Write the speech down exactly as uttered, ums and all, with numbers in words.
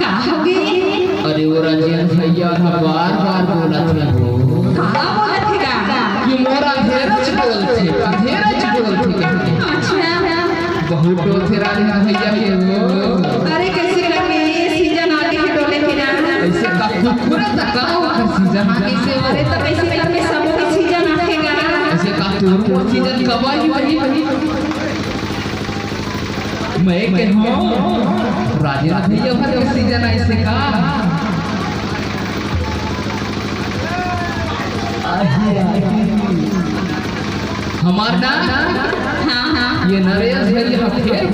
का होगे? अरे, वो राजेंद्र भैया ह बार बार बोलत हे वो। का बोलत हे का? कि मोर अंधेरच डोलथे, अंधेरच डोलथे। अच्छा। बहुत डोलथे राजेंद्र भैया के वो। अरे, कैसे करके ये सीजन आगे हे डोले के ना। ऐसे का कुकुर त का ओकर सीजन आगे से वो। अरे, त कैसे करके सबो के सीजन आगे गा। ऐसे का तोर, तोर सीजन कब आही भाई? मैं कहूँ, राजेंद्र भैया भर के सीजन आइसे का? हमार ना, हाँ हाँ, ये नरेश भैया फेर